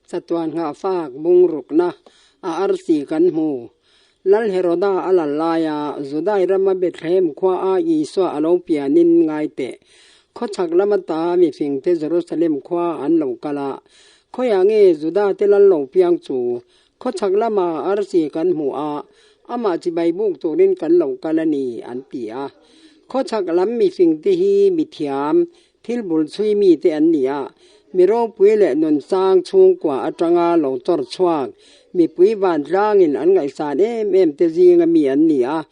Chatuan nghahfak bungrukna a arsi kan hmu. Lal Heroda a lal laia Judai rama Bethlehem khuaa Isua a lo pianin ngai teh. Khawchhak lama ta mifingte Jerusalem khua an lo kal a, Khawiah nge Judate lal lo piang chu? Khawchhak lama arsi kan hmu a, amah chibai buk turin kan lo kal a ni, an ti a. Khawchhak lam mifingte hi mithiam, Thil bul chhui mite an ni a, mi ropui leh nunsang chhungkua atanga lo chawr chhuak, mipui vantlangin an ngaihsan em em te zinga mi an ni a.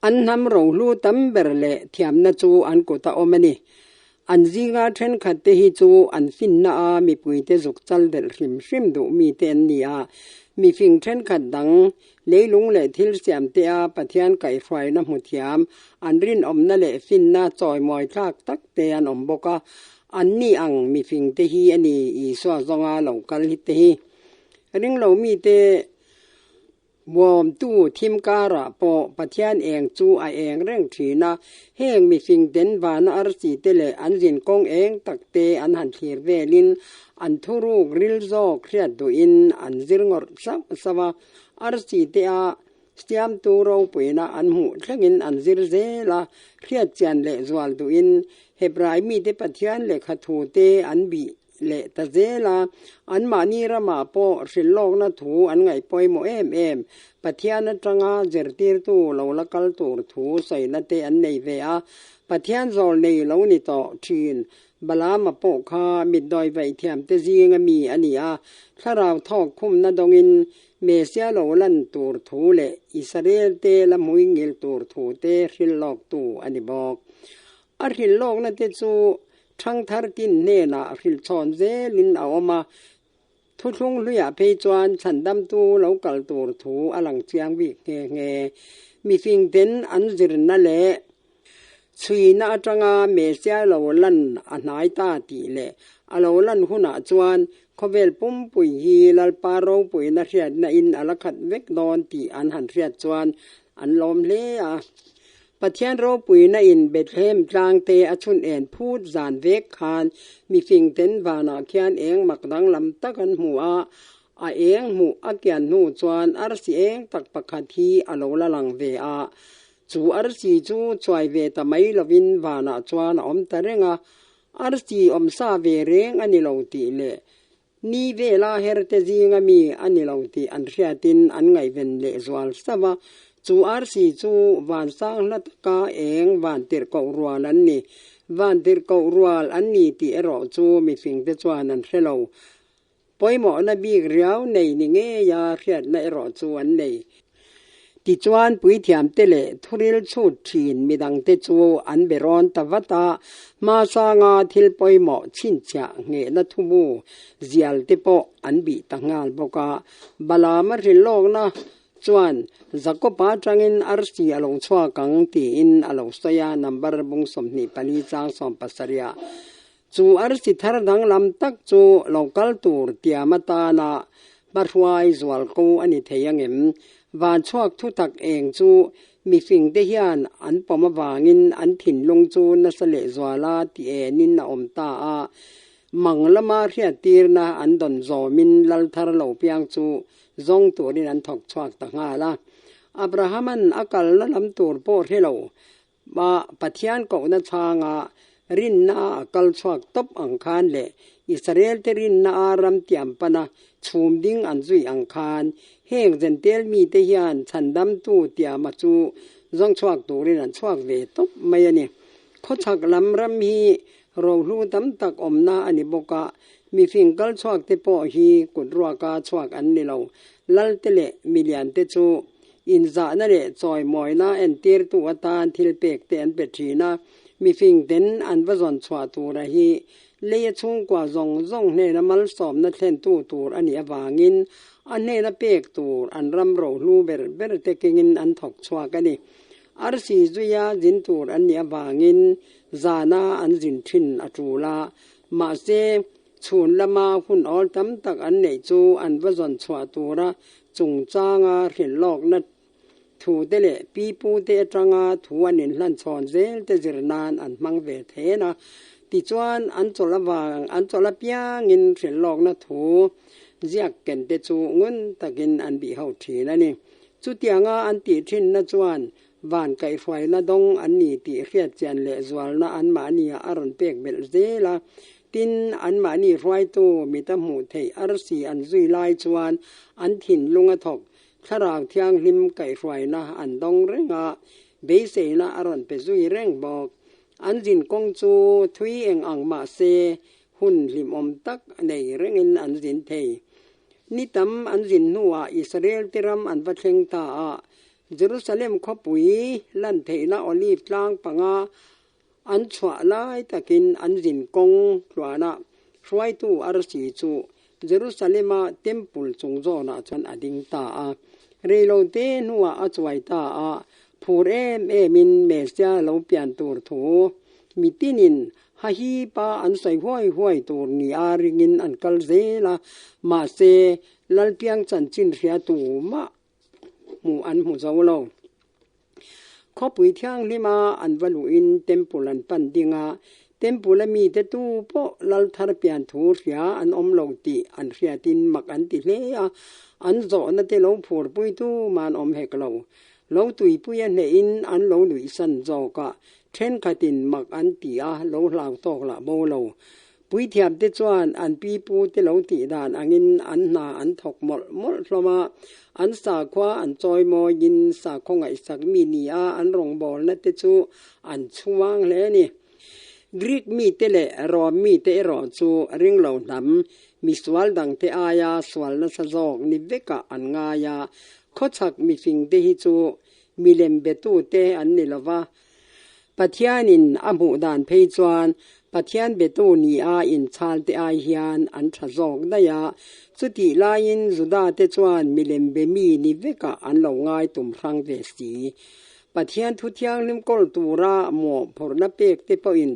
An hnam rohlu tam ber leh thiamna chu an kut a awm a ni. An zinga thenkhat te hi chu an finna a mipuite zuk chal delh hrim hrim duh mite an ni a, mifing thenkhat dang Leilung leh thil siamte a Pathian kaihhruaina hmu thiam, an rinawmna leh finna chawimawi thlak tak te an awm bawk a. Anni ang mifingte hi a ni Isua zawnga lo kal hi te hi. Ringlo mite buawmtu thim karah pawh Pathian eng chu a eng reng thin a. Heng mifingten vana arsi te leh an zinkawng eng tak te an han thlir velin an thuruk ril zawk hriat duhin an zir ngawrh sauh sauh a. Arsi te a siamtu ropuina an hmuh thlengin an zir zel a, hriatchian leh zual duhin Hebrai mite Pathian lehkha thu te an bih leh ta zel a, anmahni ramah pawh hrilhlawkna thu an ngaih pawimawh em em. Pathian atanga zirtirtu lo la kal tur thu sawina te an nei ve a, Pathian zawl nei lo ni tawh thin Balaama pawh kha mitdawi vaih thiamte zinga mi a ni a, thlarau thawk khumna dawngin Mesia lo lan tur thu leh Israelte la hmuingil tur thute hrilhlawktu a ni bawk. A hrilhlawkna te chu thangthar tin hnenah hrilhchhawn zelin a awm a, Thuthlung hluiah phei chuan chhandamtu lo kal tur thu a lang chiang bik nghe nghe. Mifingten an zirna leh chhuina atanga Messia lo lan a hnai ta tih leh a lo lan hunah chuan khawvel pumpui hi Lalpa ropuina hriatna in a la khat vek dawn tih an han hriat chuan an lawm hle a. Pathian ropuina in Bethlehem tlangte a chhun en phut zan vek khan mifing ten vanah khian eng mak danglam tak an hmu a, a eng hmuh a kian hnu chuan arsi eng tak pakhat hi a lo la lang ve a. Chu arsi chu chuai ve ta mai lovin vanah chuan a awm ta reng a, arsi awmsa ve reng a ni lo tih leh Ni vela herte zinga mi a ni lo tih an hriatin an ngaihven lehzual sauh a, chu arsi chu vansang hla taka eng vantirhkoh rual an ni. Vantirhkoh rual an ni tih erawh chu mifingte chuan an hre lo. Pawimawhna bik riau nei ni ngeia hriatna erawh chu an nei. Tichuan, puithiamte leh thuril chhut thin midangte chu an be rawn ta vat a, hmasanga thil pawimawh chhinchhiah nghehna thubu zialte pawh an bih ta nghal bawk a. Balaama hrilhlawkna chuan Jakob-a atangin arsi a lo chhuak ang tiin a lo sawi a, number bung 24 chang 70 ah. Chu arsi thar danglam tak chu lo kal tur tiam atana hmahruai zual ko a ni thei angem? Van chhuak thu tak eng chu mifingte hian an pawm avangin an thinlung chu nasa lehzuala ti enin a awm ta a. Mang lama hriattirna an dawn zawmin lal thar lo piang chu zawng turin an thawk chhuak ta nghal a. Abraham-a'n a kalna lam tur pawh hre lo Mah Pathian kohna chhanga rinna a kal chhuak tawp ang khan leh Israelte rinna a ram tiam pana chhum ding an zui ang khan heng Jentail mite hian chhandamtu tiama chu zawng chhuak turin an chhuak ve tawp mai a ni. Khawchhak lam ram hi rohlu tam tak awmna a ni bawk a, mifing kal chhuakte pawh hi kut ruaka chhuak an ni lo. Lalte leh miliante chu Inzahna leh chawimawina entirtu atan thilpek te an pe thin a, mifing ten an va zawn chhuah tura hi leia chhungkua zawng zawng hnena malsawmna thlentu tur a nih avangin a hnena pek tur an ram rohlu ber ber te kengin an thawk chhuak a ni. Arsi zuia zin tur an nih avangin zana an zin thin a tul a, mahse Chhun lama hun awl tam tak an neih chu an va zawn chhuah tura chungchanga hrilhlawkna thute leh pipute atanga thu an inhlan chhawn zel te zir nan an hmang ve then a. Tichuan, an chawlh avang an chawlh apiangin hrilh lawkna thu ziak ken te chu ngun takin an bih ho thin a ni. Chutianga an tih thinna chuan van kaihhruaina dawng an ni tih hriatchian leh zualna anmahniah a rawn pek belh zel a. Tin, anmahni hruaitu mita hmuh theih arsi an zui lai chuan an thinlung a thawk Thlarau Thianghlim kaihhruaina an dawng reng a, beiseina a rawn pe zui reng bawk. An zin kawng chu thui eng ang mah se hun hlimawm tak nei rengin an zin thei. Ni tam an zin hnuah Israel te ram an va thleng ta a, Jerusalem khawpui lan theihna Olive tlang panga an chhuah lai takin an zin kawng tluanah hruaitu arsi chu Jerusalem-a Temple chung zawnah chuan a ding ta a. Reilote hnuah a chuai ta a, phur em emin Messia lo pian tur thu mitinin hahipa an sawi huai huai tur nia ringin an kal zel a, mahse Lalpiang chanchin hria tumah hmuh an hmu zo lo. Khawpui thianghlima an va luhin Temple an pan ding a, Temple a mite tu pawh lal thar pian thu hria an awm lo tih an hriatin mak an ti hle a, an zawhna te lo phurpui tu man awm hek lo. Lo tuipui a hnehin an lo luihsan zawk a, thenkhatin mak an ti a, lo hlau tawk lah bo lo. Puithiamte chuan an pipute lo tih dan angin an hna an thawk mawlh mawlh hlawm a, an sakhua an chawimawiin sakhaw ngaihsak mi nia an rawngbawlna te chu an chhuang hle a ni. Greek mite leh Rom mite erawh chu ringlo hnam, misual dangte aia sual nasa zawk ni vekah an ngai a, khawchhak mifingte hi chu milem betute an ni lova, Pathianin a hmuh dan phei chuan Pathian betu nia inchhalte ai hian an tha zawk daih a, chutih laiin Judate chuan milem be mi ni vekah an lo ngai tum hrang ve si. Pathian thu thianghlim kawl tura mawhphurhna pek te pawhin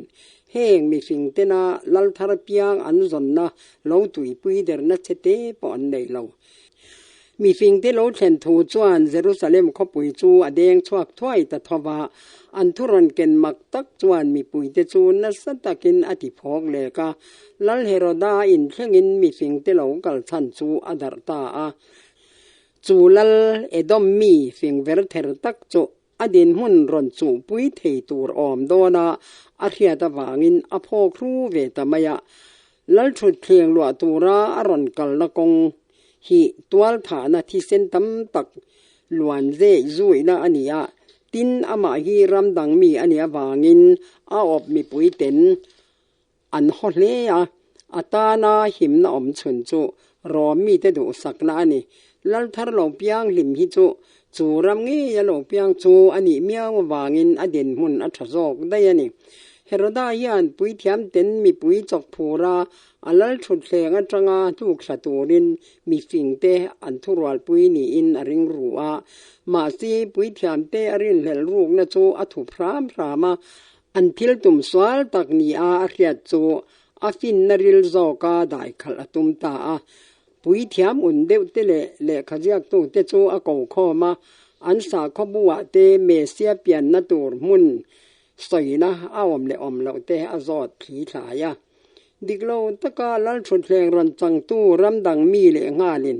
heng mihring tena lal thar piang an zawnna lo tuipui derna che te pawh an nei lo. Mifingte lo thlen thu chuan Jerusalem khawpui chu a deng chhuak thuai ta tho va, an thu rawn ken mak tak chuan mipuite chu nasa takin a ti phawk lek a. Lal Heroda inthlengin mifingte lo kal chhan chu a darh ta a. Chu lal Edom mi fingver ther tak chu a dinhmun rawn chuhpui thei tur awm dawn a, a hriat avangin a phawk hru ve ta mai a. Lalṭhutthleng luah tura a rawn kalna kawng hi tualthahna thisen tam tak luan zeh zuihna a ni a, tin amah hi ram dang mi a nih avangin a awp mipuiten An haw hle a, a tana himna awm chhun chu Rom mite duhsakna a ni. Lalthar lo piang hlim hi chu chu ram ngeia lo piang chu a nih miau avangin a dinhmun a tha zawk daih a ni. Heroda hian puithiam ten mipui chawk phura a lalthutthleng atanga hnukthla turin mifingte an thurualpui niin a ring ru a. Mahse, puithiamte a rinhlelh rukna chu a thup hram hram a, An thil tum sual tak nia a hriat chu a finna ril zawka dai khalh a tum ta a. Puithiam un deuh te leh lehkha ziaktute chu a ko khawm a, an sakhaw buah te Messia pianna tur hmun sawina a awm leh awm loh te a zawt thli thlai a. Dik lo taka Lalṭhutthleng rawn changtu ram dang mi leh nghalin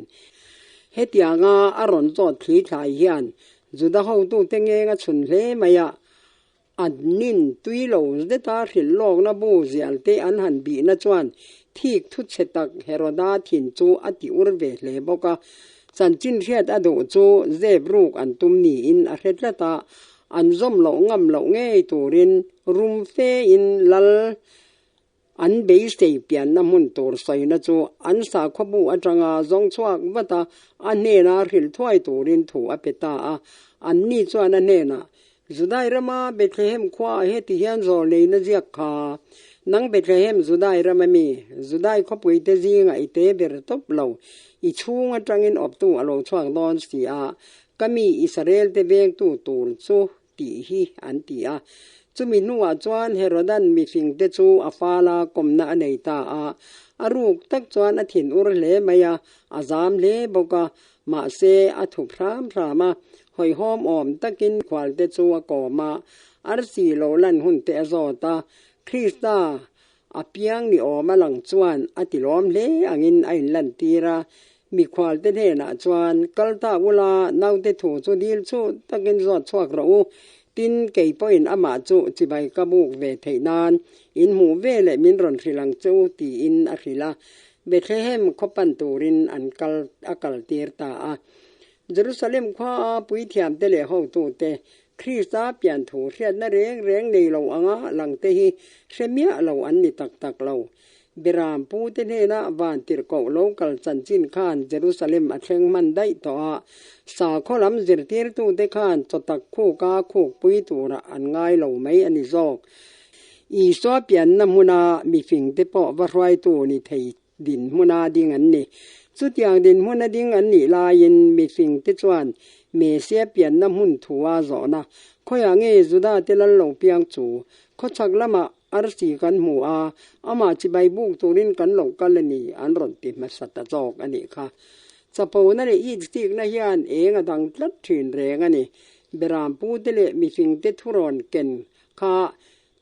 hetianga a rawn zawt thli thlai hian Juda hotute ngeng a chhun hle mai a, An nin tui lo zeta hrilh lawkna bu zialte an han bihna chuan thik thu chhe tak Heroda thin chu a ti ur ve hle bawk a. Chanchin hriat a duh chu zep ruk an tum niin a hre tlat a, an zawm loh ngam loh ngei turin rum fein lal An beisei pianna hmun tur sawina chu an sakhawbu atanga zawng chhuak vat a, a hnena hrilh thuai turin thu a pe ta a. Anni chuan a hnenah, Judai rama Bethlehem khuaah heti hian zawl neina ziak kha, Nang Bethlehem Judai rama mi, Judai khawpuite zingah i te ber tawp lo, i chhung atangin awptu a lo chhuak dawn si a, ka mi Israelte vengtu tur chu tih hi an ti a. Chumi hnuah chuan Herodan mifingte chu a fala kawmna a nei ta a. A ruk tak chuan a thin ur hle mai a, a zam hle bawk a, mahse a thup hram hram a, hawihhawm awm takin khualte chu a kawm a, arsi lo lan hun te a zawt a, Krista! A piang ni awm a lang chuan a tilawm hle angin a inlantir a. Mikhualte hnenah chuan, Kal ta ula, naute thu chu dil chhut takin zawt chhuak rawh u. Tin, kei pawhin amah chu chibai ka buk ve theih nan in hmuh ve leh min rawn hrilh ang che u, tiin a hrilh a. Bethlehem khaw pan turin an kal a kaltir ta a. Jerusalem khuaa puithiamte leh hotute, Krista pian thu hriatna reng reng nei lo anga langte hi hre miah lo an ni tak tak lo. Beram pute hnena van tirhkoh lo kal chanchin khan Jerusalem a thleng hman daih tawh a, sakhaw lam zirtirtute khan chawtak khuka khukpui turah an ngai lo mai a ni zawk. Isua pianna hmuna mifingte pawh va hruaitu ni thei dinhmuna ding an ni. Chutiang dinhmuna ding an nih laiin mifingte chuan Mesia pianna hmun thua zawhna, Khawiah nge Judate lal lo piang chu? Khawchhak lamah Arsi kan hmu a, amah chibai buk turin kan lo kal a ni, an rawn ti hmasa ta zawk a nih kha. Chapona leh itsikna hian eng a dang tlat thin reng a ni. Beram pute leh mifingte thurawn ken kha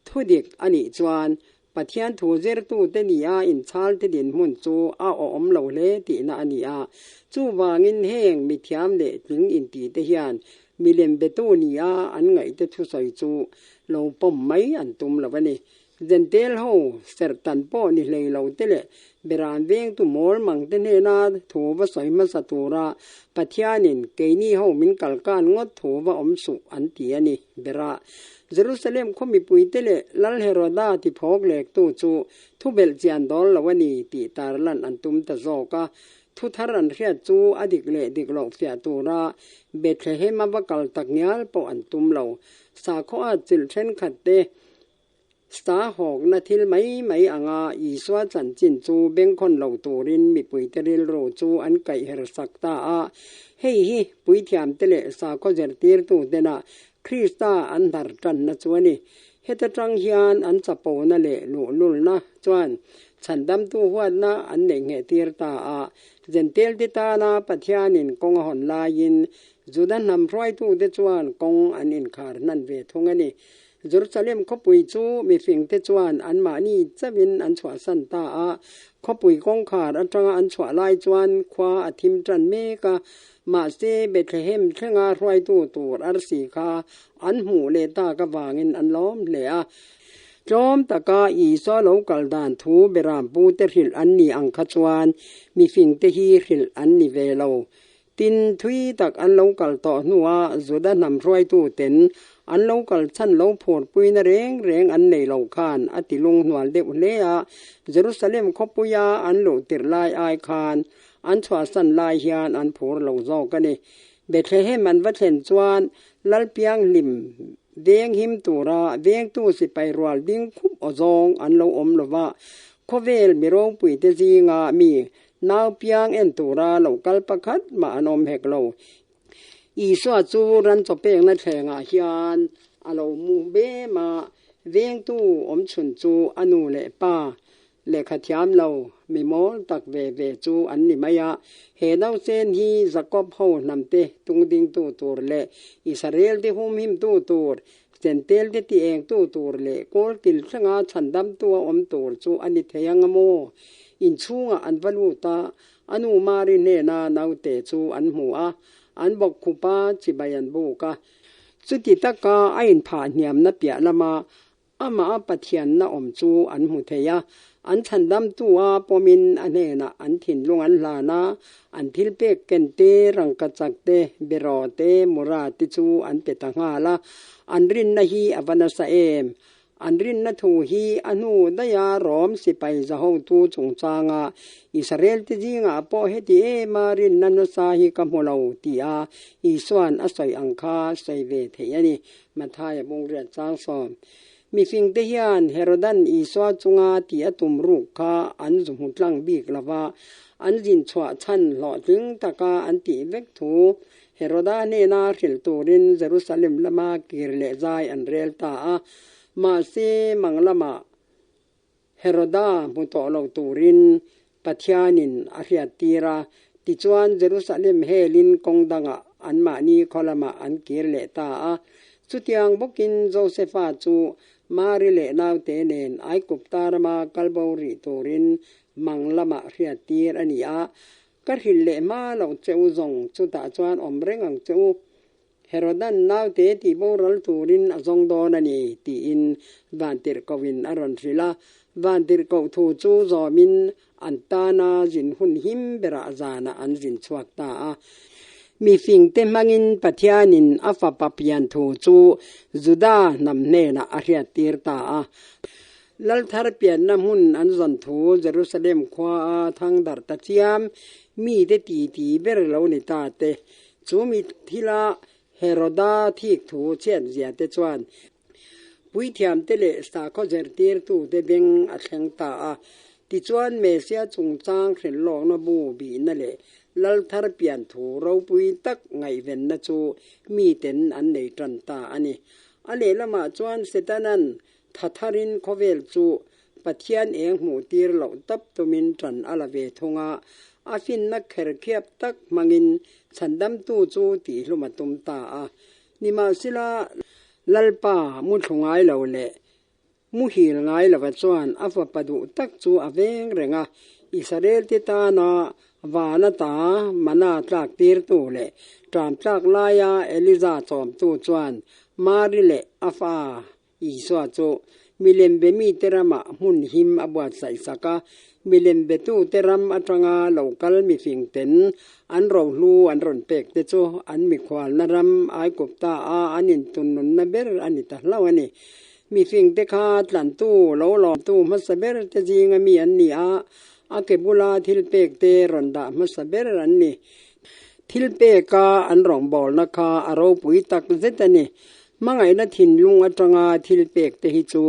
thudik a nih chuan Pathian thu zirtute nia inchhalte dinhmun chu a awm lo hle tihna a ni a. Chuvangin heng mithiam leh tling intite hian milem betu nia an ngaihte thusawi chu lo pawm mai an tum lo a ni. Zentel ho serhtan pawh ni hlei lo te leh beran vengtu mawl mang te hnena thu va sawi hmasa tura Pathianin keini ho min kalkan ngawt thu va awm suh an ti a ni. Bera Jerusalem khaw mipui te leh Lal Heroda ti phawk lektu chu thu belh chian dawl lo a ni tih tarlan an tum ta zawk a. Thu thar an hriat chu a dik leh dik loh fiah tura Bethlehem a va kal tak ngial pawh an tum lo. Sakhaw at chilh thenkhat te sa hawkna thil mai mai anga Isua chanchin chu bengkhawn lo turin mipuite rilru chu an kaihher sak ta a. Hei hi puithiamte leh sakhaw zirtirtutena Krista an hnar tanna chu a ni. Heta tang hian an chapona leh luhlulna chuan chhandamtu huatna an neih ngheh tir ta a. Jentail-te tana Pathianin kawng a hawn laiin Juda hnam hruaitute chuan kawng an inkhar hnan ve thung a ni. Jerusalem khawpui chu mifingte chuan anmahni chauhin an chhuahsan ta a. Khawpui kawngkhar atanga an chhuah lai chuan khua a thim tan mek a, mahse Bethlehem thlenga hruaitu tur arsi kha an hmuh leh tak avangin an lawm hle a. Tlawm taka Isua lo kal dan thu beram pute hrilh an ni ang kha chuan mifingte hi hrilh an ni ve lo. Tin, thui tak an lo kal tawh hnuah Juda hnam hruaituten an lo kal chhan lo phurpuina reng reng an nei lo khan a ti lunghnual deuh hle a, Jerusalem khawpuia an luh tirh lai ai khan an chhuahsan lai hian an phur lo zawk a ni. Bethlehem an va thlen chuan Lalpianghlim veng him tura vengtu sipai rual ding khup aw zawng an lo awm lo va, khawvel mi ropuite zinga mi Nau piang en tura lo kal pakhat mah an awm hek lo. Isua chu ran chaw pekna thlengah hian a lo mu bem a, vengtu awm chhun chu a nu leh pa lehkha thiam lo mi mawl tak ve ve chu an ni mai a. He nausen hi Jakob ho hnamte tungdingtu tur leh Israelte humhimtu tur, Jentelte ti engtu tur leh kawlkil thlenga chhandamtu a awm tur chu a ni thei ang a maw? Inchhungah an va lut a, a nu Mari hnena naute chu an hmu a, an bawk khup a, chibai an buk a. Chuti taka a inphah hniamna piah lama amah a Pathianna awm chu an hmu thei a, an chhandamtu a pawmin a hnenah an thinlung an hlan a, an thil pek ken te, rangkachak te, beraw te, mura te chu an pe ta nghal a, an rinna hi a va nasa em? An rinna thu hi a hnu daiha Rom sipai zahotu chungchanga Israel te zingah pawh heti ema rinna nasa hi ka hmu lo tia Isua'n a sawi ang kha sawi ve theih a ni, Mathaia bungriat chang sawm. Mifingte hian Herodan Isua chunga tih a tum ruk kha an zu hmu tlang bik lo va, an zin chhuah chhan hlawhtling taka an tih vek thu Heroda hnena hrilh turin Jerusalem lama kir leh zai an rel ta a. Mahse, mang lamah Heroda hmu tawh lo turin Pathianin a hriattir a, tichuan Jerusalem helin kawng dangah anmahni khaw lamah an kir leh ta a. Chutiang bawkin Josefa chu Mari leh naute nen Aigupta rama kal bo rih turin mang lamah hriattir a ni a. Ka hrilh leh hma loh che u zawng chutah chuan awm reng ang che u. Herodan naute tih boral turin a zawng dawn a ni, tiin Vantirhkohin a rawn hrilh a. Vantirhkoh thu chu zawmin an tana zin hun him berah zanah an zin chhuak ta a. Mifingte hmangin Pathianin a fapa pian thu chu Juda hnam hnenah a hriattir ta a. Lalthar pianna hmun an zawn thu Jerusalem khuaa thangdarh ta chiam mite titi ber lo ni ta te. Chu mi thila Heroda thik thu chhiatzia te chuan puithiamte leh sakhaw zirtirtute beng a thleng ta a. Tichuan Mesia chungchang hrilhlawkna bu bihna leh Lalthar pian thu ropui tak ngaihvenna chu miten an nei tan ta a ni. A lehlamah chuan Setanan tha tharin khawvel chu Pathian eng hmuh tir loh tap tumin ṭan a la ve thung a, a finna kherkhiap tak hmangin chhandamtu chu tihhlum a tum ta a. Nimahsela, Lalpa muthlu ngai lo leh muhil ngai lova chuan a fapa duh tak chu a veng reng a, Israelte tana vana ta mana tlak tirtu leh ṭam tlak laia Eliza chawmtu chuan Mari leh a fa Isua chu milem be mite ramah hmun him a buatsaih sak a, milem betute ram atanga lo kal mifingten an rohlu an rawn pek te chu an mikhualna ram Aigupta a an intunnunna ber a ni ta hlauh a ni. Mifingte kha tlantu lo lawmtu hmasa ber te zinga mi an ni a, a ke bula thil pek te rawn dah hmasa ber an ni. Thil peka an rawngbawlna kha a ropui tak zet a ni. Hmangaihna thinlung atanga thil pek te hi chu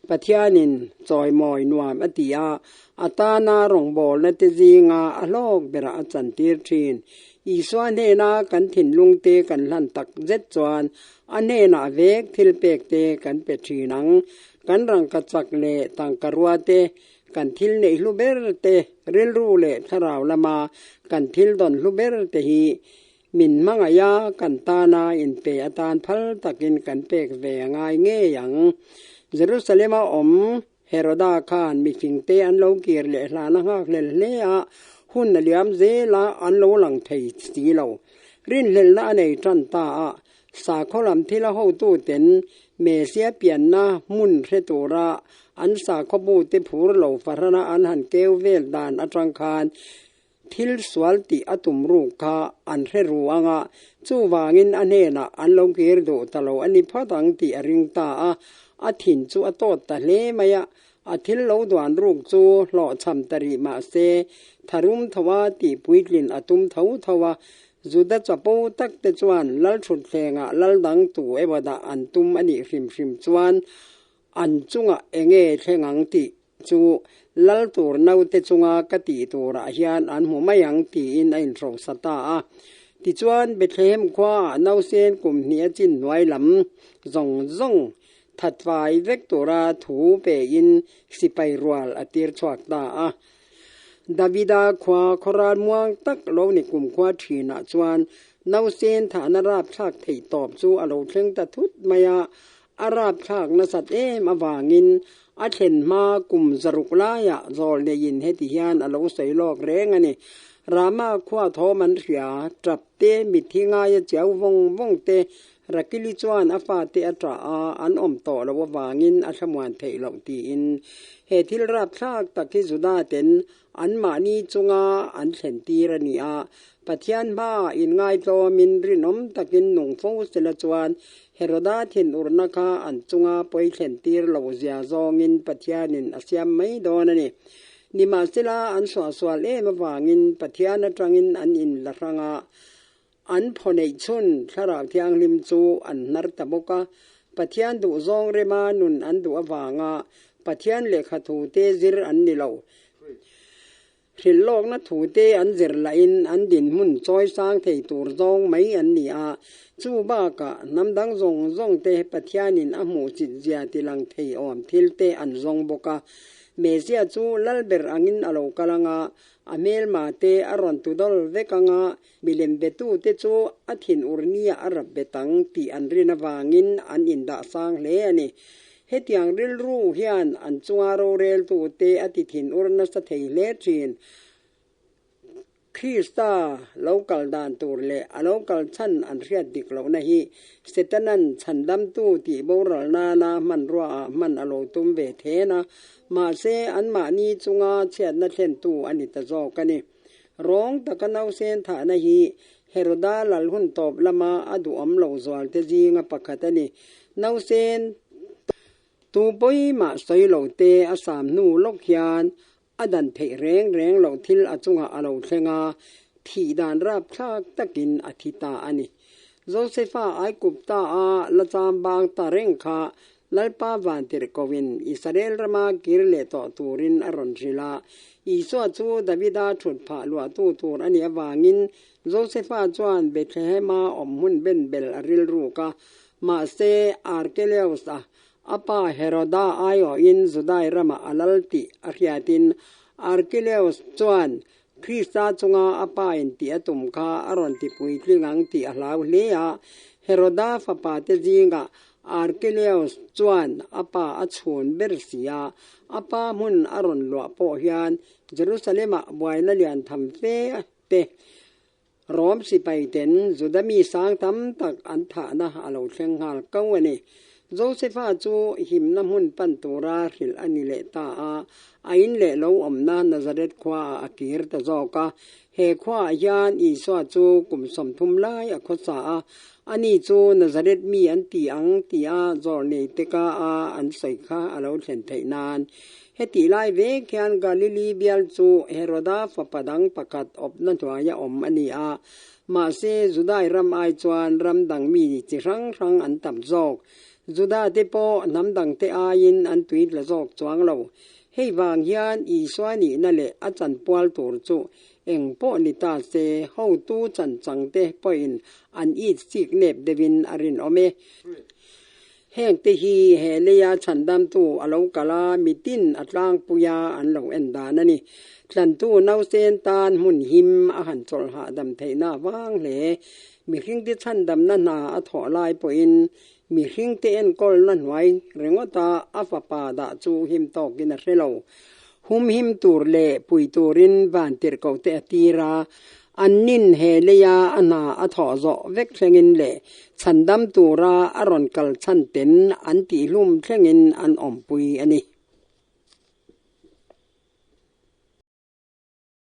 Pathianin chawimawi nuam a ti a, a tana rawngbawlna te zinga a hlawk berah a chantir thin. Isua hnena kan thinlung te kan hlan tak zet chuan a hnenah vek thil pek te kan pe thin ang. Kan rangkachak leh tangkarua te, kan thil neih hlu ber te, rilru leh thlarau lama kan thil dawn hlu ber te hi Min hmangaih a, kan tana inpe atan phal takin kan pek ve a ngai ngei ang. Jerusalem-a awm Heroda khan mifingte an lo kir leh hlan a nghakhlel hle a, hun a liam zel a, an lo lang thei si lo. Rinhlelhna a nei tan ta a, sakhaw lam thila hotuten Mesia pianna hmun hre tura an sakhaw bute phur lo fahrana an han keu vel dan atang khan Thil sual tih a tum ruk kha an hre ru ang a, chuvangin a hnenah an lo kir duh ta lo a ni phawt ang tih a ring ta a, a thin chu a tawt ta hle mai a, a thil lo duan ruk chu hlawhchham ta rih mah se, tharum tho a tih puitlin a tum tho tho a, Juda chapo tak te chuan Lalthutthlengah lal dang tu emaw dah an tum a nih hrim hrim chuan an chungah enge thleng ang tih Chu lal tur naute chunga ka tih turah hian an hmu mai ang tiin a inhrosa ta a. Tichuan, Bethlehem khuaah nausen kum hnih a chin hnuai lam zawng zawng thatfai vek tura thu pein sipai rual a tir chhuak ta a. Davida khua khawral muang tak lo ni kumkhua thinah chuan nausen thahna rapthlak theih tawp chu a lo thleng ta thut mai a, A rapthlak nasat em avangin a thlen hma kum zaruk laiah zawl neiin heti hian a lo sawi lawk reng a ni. Rama khua thawm an hria, tap te, mitthi ngaia chiau vawng vawng te, Rakili chuan a fate a ṭah a, an awm tawh loh avangin a thlamuan theih loh tiin. He thil rapthlak tak hi Juda ten Anmahni chunga an thlen tir a ni a, Pathian hmaah inngaihtlawmin rinawm takin nung fo sela chuan Heroda thinurna kha an chunga pawi thlen tir loh zia zawngin Pathianin a siam mai dawn a ni. Nimahsela an suahsual em avangin Pathian atangin an inla hrang a, an phaw neih chhun Thlarau Thianghlim chu an hnar ta bawk a. Pathian duh zawng rema nun an duh avanga Pathian lehkha thute zir an ni lo. Hrilhlawkna thute an zir lahin an dinhmun chawi sang thei tur zawng mai an ni a. Chu bakah hnam dang zawng zawngte Pathianin a hmuh chit zia tilang thei awm thilte an zawng bawk a. Mezia chu Lalber angin a lo kal anga a hmelma te a rawn tu dawl vek anga Milem betute chu a thinur nia a rap bet ang tih an rin avangin an indah sang hle a ni. Hetiang rilru hian an chunga roreltute a ti thinur nasa thei hle thin. Krista lo kal dan tur leh a lo kal chhan an hriat dik lohna hi Setana'n chhandamtu tih boral nana hmanrua ah hman a lo tum ve then a, mahse anmahni chunga chhiatna thlentu a ni ta zawk a ni. Rawng taka nausen thahna hi Heroda lal hun tawp lama a duhawm lo zualte zinga pakhat a ni. Nausen tu pawimah sawi lo te a sam hnu lawk hian A dan theih reng reng loh thil a chungah a lo thleng a, thih dan rapthlak takin a thi ta a ni. Josefa Aigupta a la cham bang ta reng kha Lalpa vantirhkohin Israel rama kir leh tawh turin a rawn hrilh a. Isua chu Davida thut phah luahtu tur a nih avangin Josefa chuan Bethlehema awm hmun ben bel a rilruk a, mahse Arkeleus-a A pa Heroda aiawhin Judai ramah a lal tih a hriatin Arkileus chuan Krista chunga a pa in tih a tum kha a rawn ti puitling ang tih a hlau hle a. Heroda fapa te zingah Arkileus chuan a pa a chhun ber si a, a pa hmun a rawn luah pawh hian Jerusalem-ah buaina lian tham fe te Rom sipaiten Juda mi sang tam tak an thahna a lo thleng nghal ko a ni. Josefa chu himna hmun pan tura hrilh a ni leh ta a, a in leh lo awmna Nazareth khuaah a kir ta zawk a. He khuaah hian Isua chu kum 30 lai a khawsa a, ani chu Nazareth mi an ti ang tia zawrnei te ka a an sawi kha a lo thlen theih nan. Hetih lai vek hian Galili bial chu Heroda fapa dang pakhat awpna hnuaia awm a ni a, mahse Judai ram ai chuan ram dang mi chi hrang hrang an tam zawk. Juda te pawh hnam dangte aiin an tui tla zawk chuang lo. Hei vang hian Isua nihna leh a chanpual tur chu eng pawh ni ta se, hotu chanchangte pawhin an it chik nep deuhin a rinawm e. Hengte hi he leia chhandamtu a lo kal a, mitin a tlangpui a an lo en dan a ni. Tlantu nausen tan hmun him a han chawlh hahdam theihna vang hle. Mihringte chhandamna hna a thawh lai pawhin mihringte enkawlna hnuai ringawta a fapa dah chu him tawkin a hre lo. Humhim tur leh pui turin vantirhkohte a tir a, an nin he leia a hna a thawh zawh vek thlengin leh chhandam tura a rawn kal chhan ten an tihhlum thlengin an awmpui a ni.